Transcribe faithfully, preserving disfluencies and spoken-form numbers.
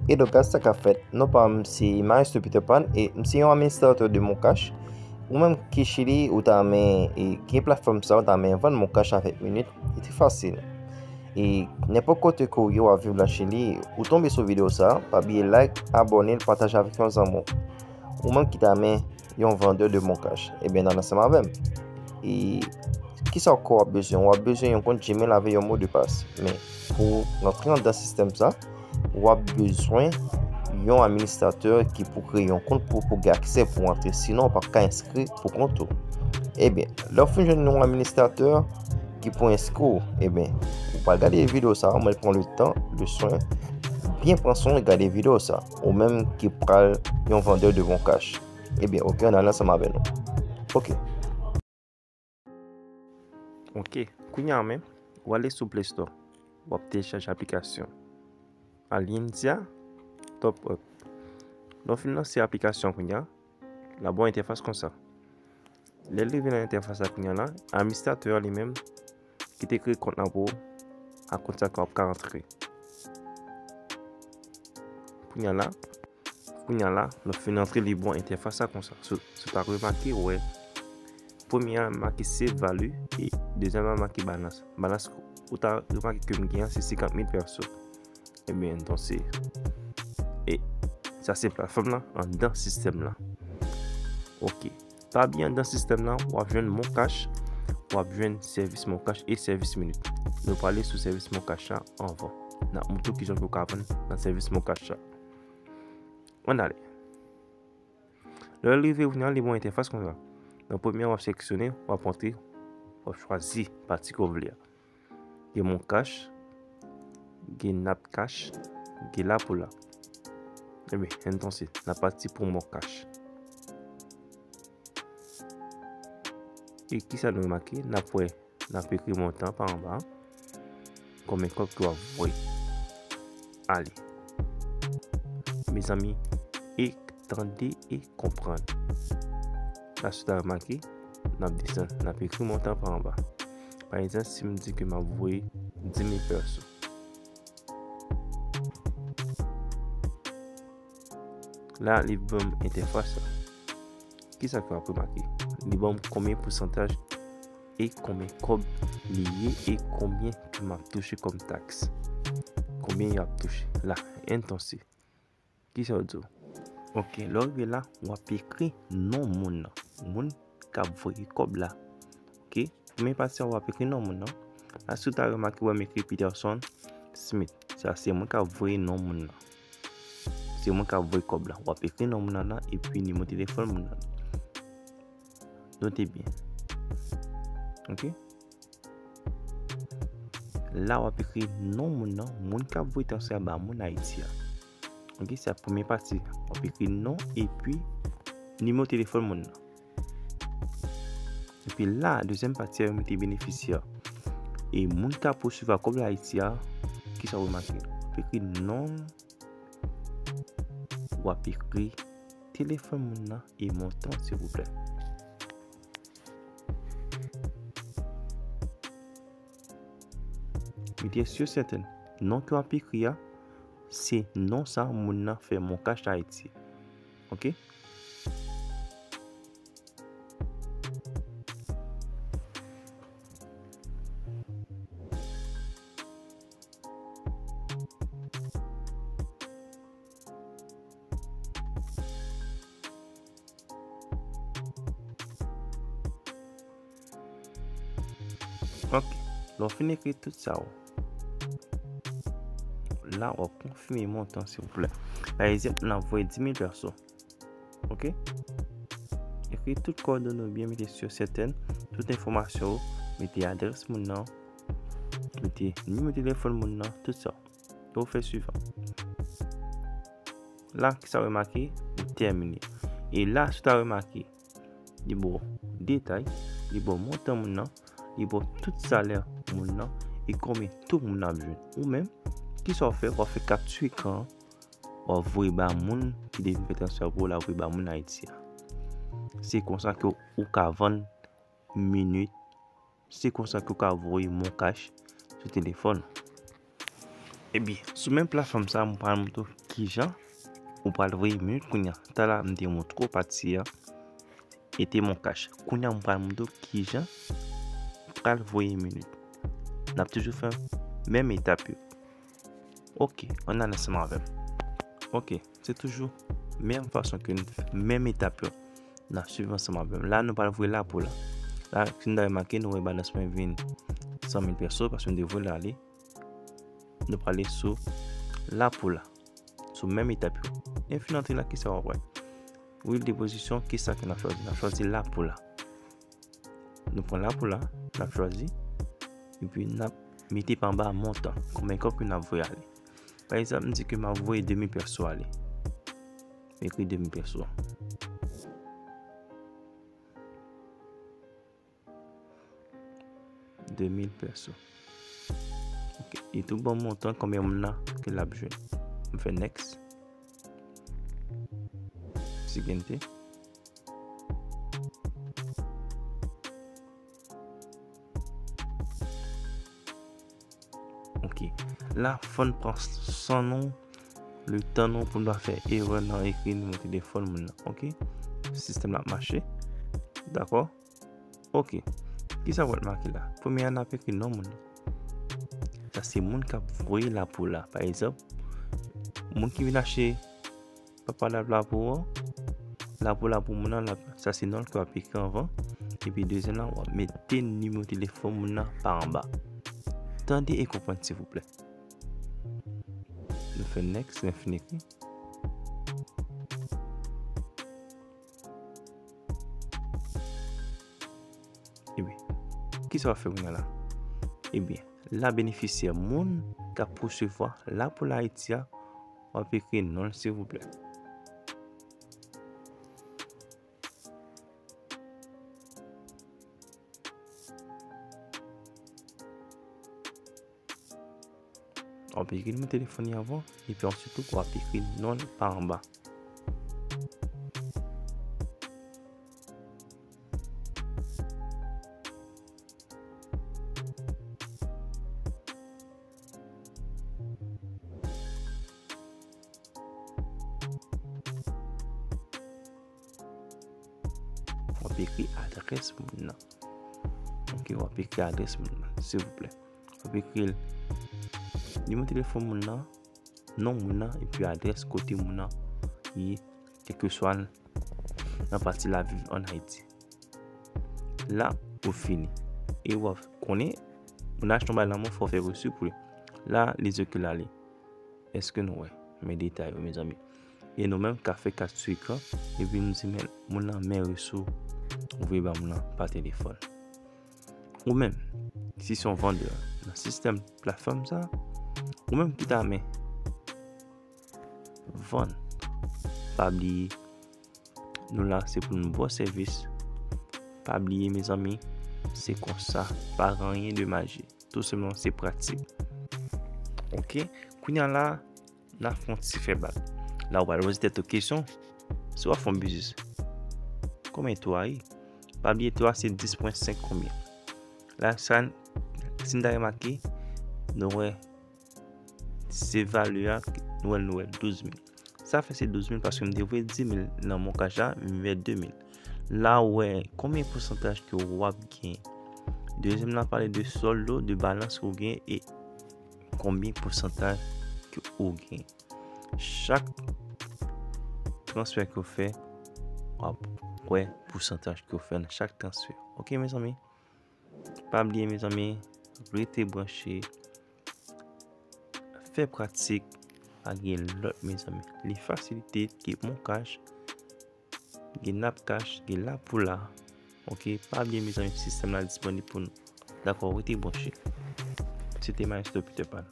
E donk, sa k ap fèt, non pa m se Maestro Peter Pan e m se yon administratè de Mon Cash. Ou menm ki Chili, ou ta renmen e ki platfòm sa, ou ta renmen vann Mon Cash avèk minit, li trè fasil. E nenpòt kote ke w ye w ap viv la Chili, ou tonbe sou videyo sa, pa bliye like, abòne l, pataje avèk yon zanmi w. Ou menm ki ta renmen yon vandè de Mon Cash, ebyen, n al ansanm avè m. E kisa ankò w ap bezwen? W ap bezwen yon kont Gmail avèk yon modpas. Men, pou rantre anndan sistèm sa, w ap bezwen yon administratè ki pou kreye yon kont pou, pou gen aksè pou antre. Sinon, w p ap ka enskri pou kont ou. Ebyen, lè w fin jwenn yon administratè ki pou enskri w, ebyen, ou pral gade videyo sa, mwen pran le tan, le swen, byen pran swen gade videyo sa. Ou menm ki pral yon vandè de Mon Cash. Ebyen, oke, ann al ansanm avè nou. Oke. Oke, kounye a menm, w ale sou Play Store. W ap telechaje aplikasyon Alindia Top Up. Lè w fin lanse aplikasyon kounye a, l ap ba w entèfas konsa. Lè l rive nan entèfas la kounye a la, administratè a li menm ki te kreye kont lan pou ou, ak kont sa ke w ap ka antre. Kounye a la, kounye a la, lè w fin antre, li ba w entèfas la konsa. Si, si w ta remake, w wè, premye a make save value e dezyèm la make balance. Balance ou ta remake ke m gen an se senkant mil peso. Ebyen, donk se, e sa se platfòm lan anndan sistèm lan. Oke. Pa bliye anndan sistèm lan, w ap jwenn Mon Cash, w ap jwenn sèvis Mon Cash e sèvis minit. Nou prale sou sèvis Mon Cash la anvan. N ap montre w kijan pou w ka vann nan sèvis Mon Cash la. Ann ale. Lè l rive kounye a, li ba w entèfas konsa. Nan premye a, w ap seleksyone, w ap antre, w ap chwazi pati ke w vle a. Gen Mon Cash, gen Nap Cash, gen Lapoula. Ebyen, entonse, n ap pati pou Mon Cash. E kisa nou remake? N ap wè, n ap ekri montan pa anba. Konbyen kòb ke w ap voye. Ale. Mezanmi, e tande e konprann. La, si w ta remake, n ap desann, n ap ekri montan pa anba. Pa egzanp, si m di ke m ap voye dis mil peso. La, li ban m entèfas la. Kisa ke w ap remake? Li ban m konbyen pousantaj e konbyen kòb li ye e konbyen ke m ap touche kòm taks. Konbyen y ap touche? La, entonse. Kisa w di w? Oke, lè w rive la, w ap ekri non moun nan. Moun k ap voye kòb la. Oke? Premye pati a, w ap ekri non moun nan. La, si w ta remake, w wè m ekri Peterson Smith. Sa se moun k ap voye non moun nan. Se moun k ap voye kòb la. W ap ekri non moun nan, epi nimewo telefòn moun nan. Note byen. Oke? La, w ap ekri non moun nan, moun k ap voye transfè a ba moun Ayiti a. Oke, sa premye pati. W ap ekri non epi nimewo telefòn moun nan. Epi la, dezyèm pati a, yo mete benefisyè. E moun k ap resevwa kòb la Ayiti a, kisa w remake? W ap ekri non, w ap ekri telefòn moun nan e montan, silvouplè. Mete sur sèten, non ke w ap ekri a, se non sa moun nan fè Mon Cash Ayiti. Oke? Ok. Lè w fin ekri tout sa yo, la w ap konfime montan, silvouplè. Pa egzanp, n ap voye dis mil peso. Ok? Ekri tout kòdone w byen, mete sur sèten, tout enfòmasyon w, mete adrès moun nan, mete nimewo telefòn moun nan, tout sa. Ou fè swivan. La, kisa w remake? Ou tèmine. E la, si w ta remake, li ba w detay, li ba w montan moun nan, li ba w tout salè moun nan, e konbyen tou moun nan ap jwenn. Ou menm, kisa w fè? W ap fè kapti ekran an, w ap voye ba moun ki te vin fè transfè pou w la, voye ba moun Ayiti a. Se konsa ke ou ka vann minit, se konsa ke w ka voye Mon Cash sou telefòn ou. Ebyen, sou menm platfòm sa, m pral montre w kijan ou pral voye minit kounye a. Talè a, m te montre w pati a, e te MonCash. Kounye a, m pral montre w kijan ou pral voye minit. N ap toujou fè menm etap yo. Ok, ann ale ansanm avè m. Ok, se toujou menm fason ke n fè, menm etap yo. N ap swiv ansanm avè m. La, nou pral voye Lapoula. La, si n ta remake, nou wè balans mwen vin san mil pèso, paske m te voye l ale. Nou prale sou Lapoula. Sou menm etap yo. Lè n fin antre la, kisa w ap wè? Wheel de position, kisa ke n ap chwazi? N ap chwazi Lapoula. Nou pran Lapoula, n ap chwazi. Epi n ap mete pa anba montan. Konbyen kòb ke n ap voye ale? Pa egzanp, m di ke m ap voye de mil pèso ale. M ekri de mil pèso. De mil pèso. Ok. Li tou ban m montan konbyen moun nan ke l ap jwenn. M fè next. Siguiente. Ok. La, fò n pran san nou, le tan nou pou n pa fè erè nan ekri nimewo telefòn moun nan. Ok. Sistèm la ap mache. Dakò? Ok. Kisa w ap make la? Premye a, n ap ekri non moun nan. Sa se moun k ap voye Lapoula. Pa egzanp, moun ki vin achte papa Lapoula pou ou an, Lapoula pou moun nan, sa se non l ke w ap ekri anvan. Epi dezyèm la, w ap mete nimewo telefòn moun nan pa anba. Tande e konprann, silvouplè. Nou fè next, lè n fin ekri. Ebyen, kisa w ap fè kounye a la? Ebyen, la benefisyè, moun k ap resevwa Lapoula Ayiti a, w ap ekri non l, silvouplè. W ap ekri nimewo telefòn li anvan, epi answit tou, w ap ekri non l pa anba. W ap ekri adrès moun nan. Ok, w ap ekri adrès moun nan, silvouplè. W ap ekri l, nimewo telefòn moun nan, non moun nan, epi adrès kote moun nan ye, kèlkeswa nan pati l ap viv ann Ayiti. La, ou fini. E w ap konnen, moun nan achte yon bagay nan men w, fò w fè resi pou li. La, li di ke l ale. Èske nou wè? Men detay yo, mezanmi. E nou menm ka fè kat sou ekran, epi nou di, men moun nan, men resi w voye ba moun nan pa telefòn. Ou menm, si se yon vandè nan sistèm platfòm sa, ou menm ki ta renmen vann, pa bliye, nou la se pou nou ba w sèvis. Pa bliye, mezanmi, se konsa, pa gen anyen de majik. Tou senpleman, se pratik. Ok? Kounye a la, n a fè yon ti fè bak. La, ou pral poze tèt ou kesyon, si w ap fè yon biznis, konbyen to a ye? Pa bliye, to a se dis pwen senk konbyen. La, sa, si n ta remake, nou wè, se valè a, nou wè, nou wè douz mil. Sa fè se douz mil paske m te voye dis mil nan MonCash la, m vè de mil. La, ou wè konbyen pousantaj ke w ap genyen. Dezyèm la pale de soldo, de balans ke w genyen e konbyen pousantaj ke w genyen. Chak transfè ke w fè, w ap wè pousantaj ke w fè nan chak transfè. Ok, mezanmi? Pa bliye, mezanmi, rete branche, fè pratik, pa gen lòt, mezanmi. Li fasilite ke MonCash, gen NapCash, gen Lapoula. Ok, pa bliye, mezanmi, sistèm la disponib pou nou. Dakò, rete branche. Se te Maestro Peter Pan.